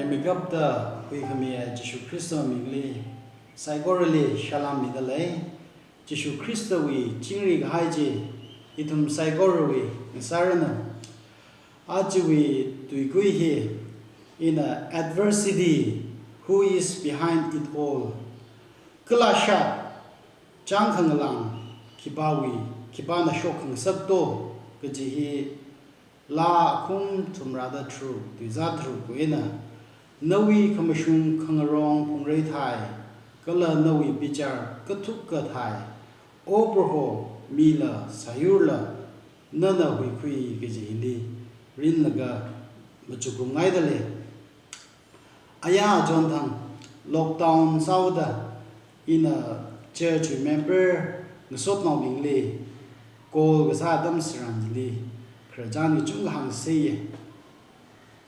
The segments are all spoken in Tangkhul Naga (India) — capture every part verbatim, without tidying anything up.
Mikapta huikhamiya Jishu Khrista mingli saikorali salam midalei. Jishu Khristawui chingri kahai chi ithum saikorawui ngasāranu. Ajawui tuikui hi ina adversity, who is behind it all? Kalashat, chāngkhangalang, khipāwui, khipāna shok khangasak to, kaji hi Laa akhum thumrada tharuk, tuizā tharuk wui eina, nawui khamashung khangarong phungrei thai, kala nawui bichar kathuk kathai, O Proho, mila sāyurla, nana huikhui kaji hili rinlaga machukrum ngaidalei. Aya chonthang lockdown sāhaoda ina church member ngasotnaobingli call kasā atam tharan hili khararchan kachungkha hāngseiya.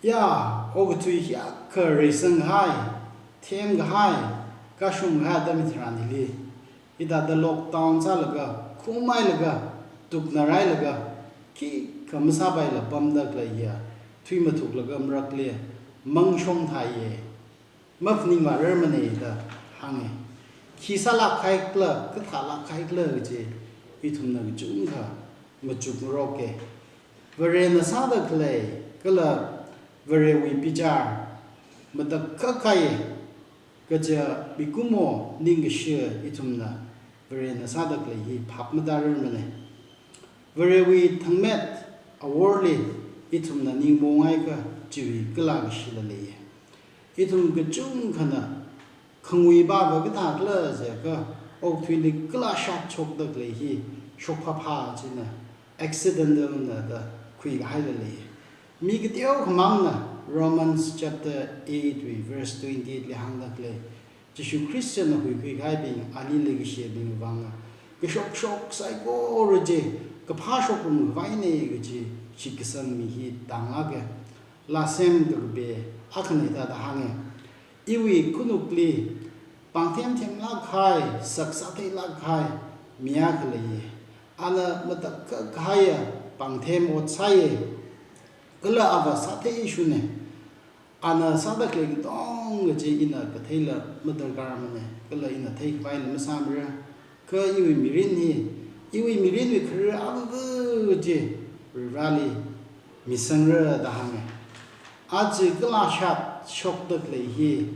Ya, okathui hiyākha reisang kahai, them kahai, kashung kahai atam tharan hili, hithāda lockdown sālaga, khumhailaga, tuknarailaga, khikha masāpaila pamda khaleiya, thuimathuklaga marakli mangshong thaiya, maphaningvā rarmana da hānga. Khi sālāk haikhala, kathālāk haikhala kaji ithumna kachungkha machukngaroka. Varena sāda khalei, kala Varewui bichar matakhak kahai, kaja mikumo ningkashi ithumna Varena sāda khalei hi phap matārar mane. Varewui thangmet aworli ithumna ningmongai kajiwui kala kashila leiya. Ithum kachungkhana khangui baba kathākhala jiakha, okathuili kala shat shokda khalei hi shokphāphā china accidental na da khuikahaila lei. Mi kateokhamangna Romans chapter eight wui verse twenty-eight li hāngda khalei, Jishu Khristana huikhui kahaibing, ali leikashibing vang, kashokshok saikora chi kaphā shokrum khavai eina kaji shitkasang mi hi tānglāka. Laa semkakapi akhana hithāda hānga. Iwui khanukli pāngthem themlāk kahai, sak sātheilāk kahai mi akha leiya. Ana matakhak kahaiya pāngthem ot sāya. Kala ava sātheishuna. Ana sāda khalei katonga chi ina katheila madarkar mane. Kala ina theikhavai lam masāmara. Kha iwui mirin hi, iwui mirinwui kharar akha chi Varivarali misangra da hānga. Aja kala shat shokda khalei hi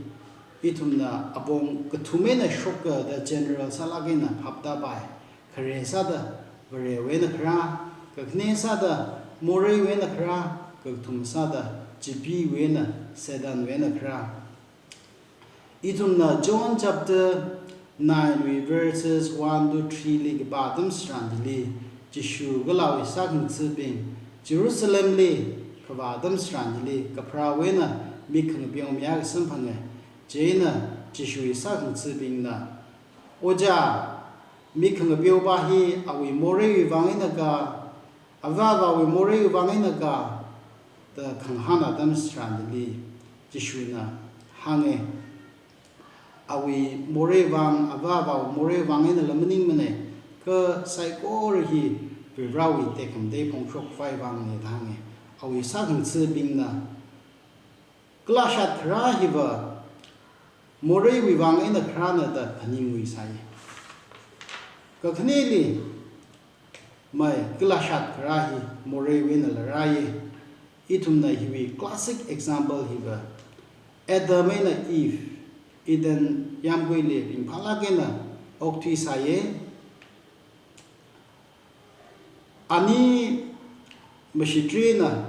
ithumna apong kathum eina shoka da general sālāk eina phap tāpai. Khare sāda Varewui eina kharā, kakhane sāda moreiwui eina kharā, kakathum sāda chipeewui eina, Satanwui eina kharā. Ithumna John chapter nine wui verses one to three li kapā atam tharan chili, Jishu kala awui sākhangathabing Jerusalemli kavā atam tharan chili, kapharāwui eina mik khangapeo mi akha samphanga. Chieina Jishuwui sākhangathabingna, "Ojā, mik khangapeo pa hi awui moreiwui vang eina ka, avāvāwui moreiwui vang eina ka?" da khangahān atam tharan chili, Jishuna hānga, "Awui morei vang, avāvāwui morei vang einala maningmana, kha saikora hi Varivarawui tekhamatei phongshok khavai vangna," da hānga. Awui sākhangathabingna, "Kala shat kharā hiva moreiwui vang eina kharāna," da phaningungsa. Kakhaneli, mai, kala shat kharā hi moreiwui einala rāya. Ithumna hiwui classic example hiva Adam eina Eve, Eden yāmguili ringphālāk eina okthuisāya. Ani mashitrina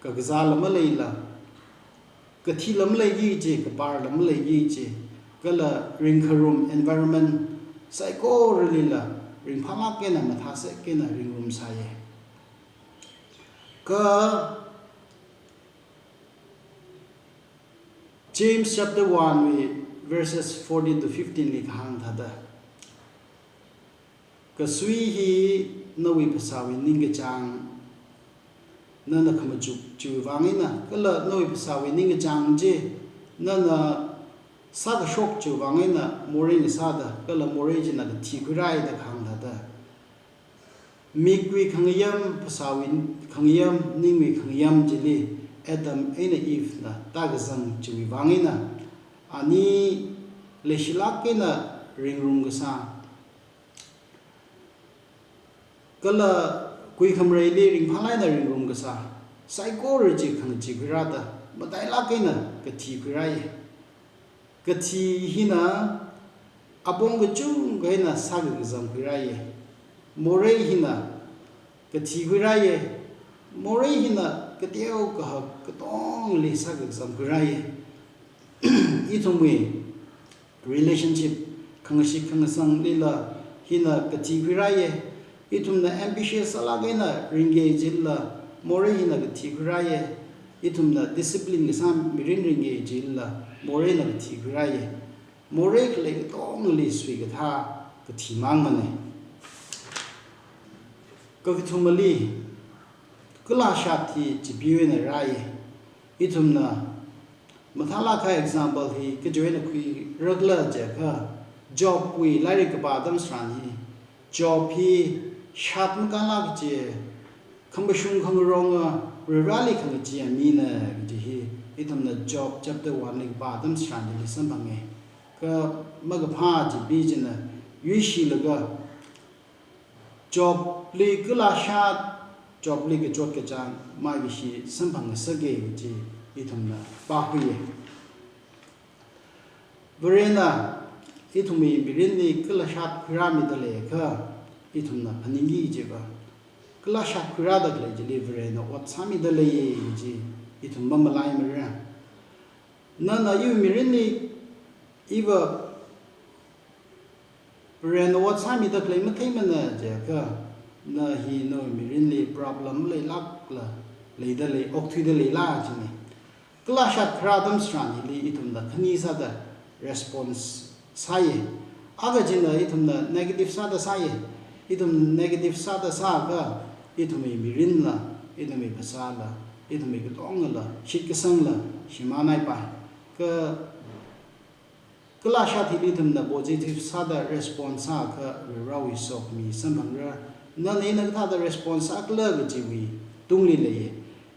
kakazāla maleila, kathila maleiki kaji, kaparla maleiki kaji, kala ringkharum environment saikoralila ringphālāk eina mathāsek eina ringrumsāya. Kha James chapter one wui verses fourteen to fifteen li kahāng thāda, "Kasui hi nawui phasāwui ningkachāng, nana khamachuk chiwui vang eina, kala nawui phasāwui ningkachāng chi nana sākashok chiwui vang eina morei ngasāda, kala morei china kathi khuirai," da kahāng thāda. Mikwui khangayam, phasāwui khangayam, ningwui khangayam chili Adam eina Eve na tākazang chiwui vang eina, ani leishilāk eina ringrum kasā, kala kuikhamreili ringphālāk eina ringrum kasā, saikora chi khangachee khuirāda, matailāk eina kathi khuirāi. Kathi hina apong kachungkha eina sākakazang khuirāi. Morei hina kathi khuirāi. Morei hina kateo kahak katongali sākazang khuirāi. Ithumwui relationship, khangashik khangasanglila hina kathi khuirāi. Ithumna ambitious sālāk eina ringki jilala, morei hina kathi khuirāi. Ithumna discipline kasā mirin ringki jilala, moreina kathi khuirāi. Morei khalei katongali suikathā kathi mangmana. Kakathumali, kala shat hi chipeewui eina rāi. Ithumna mathālāk kahai example hi kachiwui eina khuirakhala jiakha, Jobwui lairik kapā atam tharan hi, Job hi shat makānlāk kaji, khamashung khangaronga, Varivarāli khangachee mina kaji hi ithumna Job chapter one li kapā atam tharan hili samphanga. Kha makaphā chipeewi china yuishilaga, Jobli kala shat, Jobli kachot kachāng maishi samphang ngasaka kaji ithumna pākhuiya. Varena ithumwui mirinli kala shat khuirāmida leiakha, ithumna phaningki jiakha, kala shat khuirāda khalei chili Varena ot sāmida leiya kaji ithum mamalaimara. Nana iwui mirinli, iva Varena ot sāmida khalei matheimana jiakha, na hi nawui mirinli problem maleilākla leida lei, okthuida leila jina. Kala shat khuirā atam tharan hili ithumna khani sāda response sāya. Akha china ithumna negative sāda sāya. Ithum negative sāda sāakha, ithumwui mirinla, ithumwui phasāla, ithumwui katongala shitkasangla shimānhaipai. Kha kala shat hili ithumna positive sāda response sāakha, Varivarāwui sokhami samphangra. Nana ina kathāda response sākhala kajiwui tungli leiya.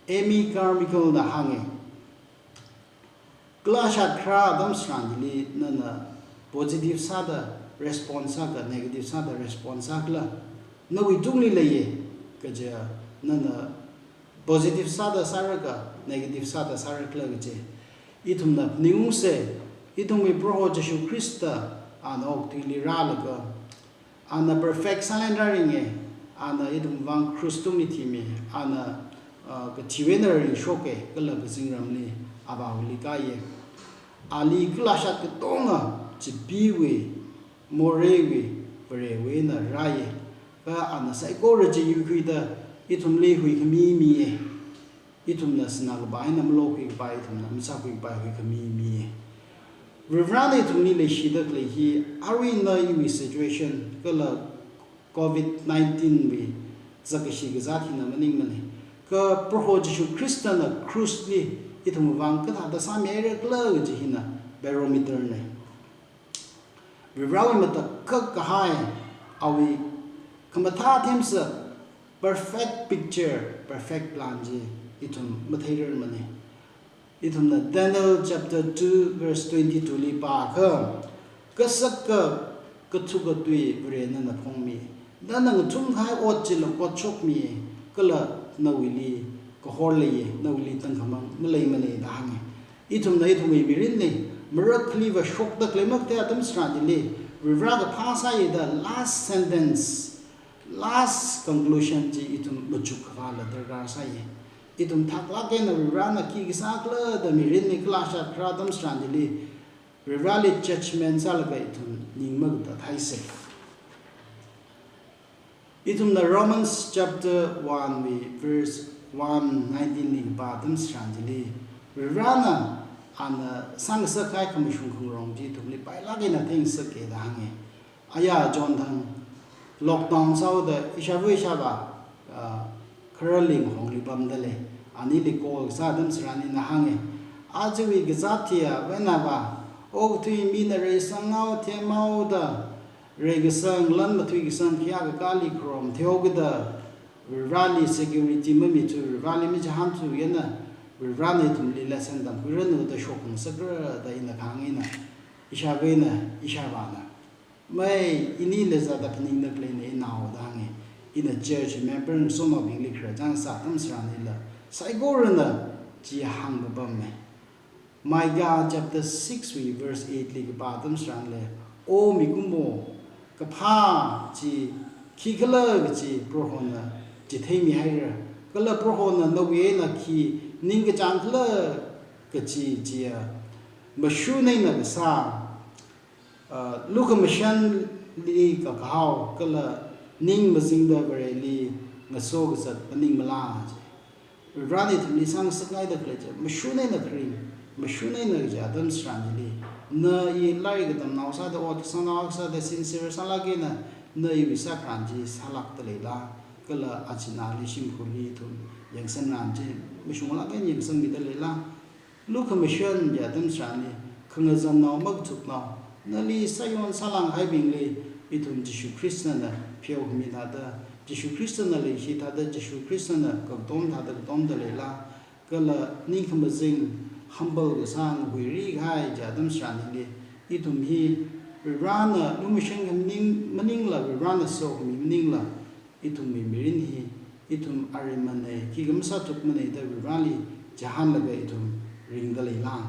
Amy Carmichael na hānga, kala shat khuirā atam tharan hili nana positive sāda response sāakha, negative sāda response sākhala, nawui tungli leiya. Kaja nana positive sāda sārakha, negative sāda sārakhala kaji. Ithumna phaningungsa, ithumwui Proho Jishu Khrista ana okathuili rālaga, ana perfect sālāk eina rāringa, ana ithum vang cross tungli thima, ana, ah, kathiwui eina ringshoka, kala kazingramli Avāwuili kāya. Ali kala shat katonga chipeewui, moreiwui, Varewui eina rāya. Kha ana saikora chi yuikhuida ithumli huikhami miya. Ithumna sinā kapai eina malokhui kapai, ithumna masākhui kapai huikhami miya. Varivarāna ithumli leishida khalei hi, arui nawui situation kala covid nineteen wui zakkashi kazāt hina maningmana. Kha Proho Jishu Khristana cross li ithum vang kathāda sāmirakhala kaji hina barometer na. Varivarāwui matakhak kahai, awui khamathā themsak, perfect picture, perfect plan chi ithum matheirarmana. Ithumna Daniel chapter two verse twenty-two li pāakha, kasaka kathukatui Vare nana phongmi, nana ngathumkahai ot chila kotshokmi, kala nawuili kahor leiya, nawuili tangkhamang maleimana da hānga. Ithumna ithumwui mirinli, marak khaliva shokda khalei makathei atam tharan hili, Varivarā kaphā sāya da last sentence, last conclusion chi ithum machuk khavāla darkar sāya. Ithum thaklāk eina Varivarāna khi kasākhala da mirinli kala shat khuirā atam tharan hili, Varivarāli judgment sālaga ithum ning makatathaisa. Ithumna Romans chapter one wui verse one nineteen li kapā atam tharan chili, Varivarāna ana sāngasakkahai khamashung khangarong chi ithumli pailāk eina theingasaka da hānga. Aya chonthang lockdown sāhaoda ishāva ishāvā, ah, khararli ngahongli pamda lei. Anili call kasā atam tharan ina hānga, ajawui kazāt hiya Varena va, okathui mina reisanghaoda, themhaoda, reikasang lan mathuikasang khayā kakāli kharom theokida, Varivarāli security mamithu, Varivarāli machihānthu eina, Varivarana ithumli lesson tamkhuiranu da shokngasakra da ina kahāng eina, ishāvā eina, ishāvāna, mai, inila zāda phaningda khaleina inao da hānga. Ina church member ngasotnaobingli khararchān sā atam tharanlila, saikorana chi hāngkapamna. Micah chapter six wui verse eight li kapā atam tharanli, O mikumo, kaphā chi khikhala kachi Prohona chitheimihaira. Kala Prohona nawui eina khi ningkachāng khala kachi chiya mashun eina kasā, ah, lukhamashanli kakahao kala ning mazingda Vareli ngaso kazat maningmala chi. Varivarana ithumli sāngasakngaida khalei chi, mashun eina kharing, mashun eina kaja atam tharanli, na i lairik katamnao sāda, ot kasānao sāda, sincere sālāk eina, na iwui sākharan chi sālākda leila, kala achinali shimkhurli ithum yangsanran chi, mashunglāk eina yangsangmida leila, lukhamashan kaja atam tharanli, khangazannao makathuknao, nali sāyon sālānghaibingli, ithum Jishu Khristana pheokhami thāda, Jishu Khristana leishi thāda, Jishu Khristana kakatom thāda katomda leila, kala ningkhamazing, humble kasā ngahuiri kahai kaja atam tharanli, ithum hi Varivarana lumashan khami maning, maningla, Varivarana sokhami maningla, ithumwui mirin hi, ithum arimana, khikha masāthukmana da Varivarali chihānlaga ithum ringda leila.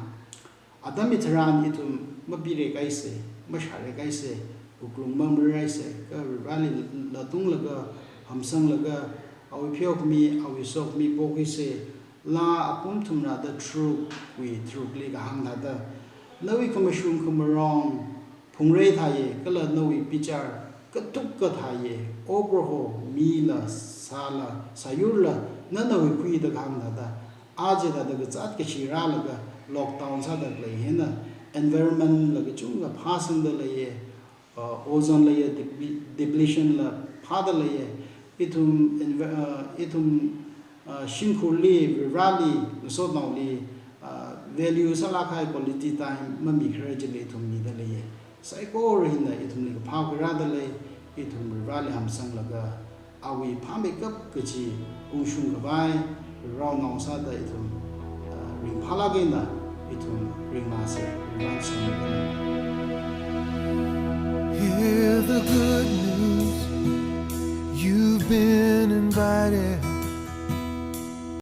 Atam hitharan ithum mapirek haisa, mashārek haisa, wuklung mangmar haisa, kha Varivarali latunglaga, hamsanglaga, awui pheokhami, awui sokhami pokhuisa, Laa akhum thumrada tharukwui tharukli kahāng thāda, nawui khamashung khamarong phungrei thāya, kala nawui bichar kathuk kathāya, O Proho, mila, sāla, sāyurla, nana huikhuida kahāng thāda, aja thāda kazāt kashi rālaga lockdown sāda khalei hina, environment la kachungkha phāsangda leiya, uh, ozone layer depletion la phāda leiya, ithum envi-, uh, ithum, uh, shimkhurli, Varivarali, ngasotnaoli, uh, value sālāk kahai quality time mamikharar chili ithum mida leiya. Saikora hina ithumli kaphā khuirāda lei, ithum Varivarali hamsanglaga, awui phāmeikap kachi ungshung khavai, raonao sāda ithum, uh, ringphālāk eina ithum ringmasa, Varivarana somi. Hear the good news. You've been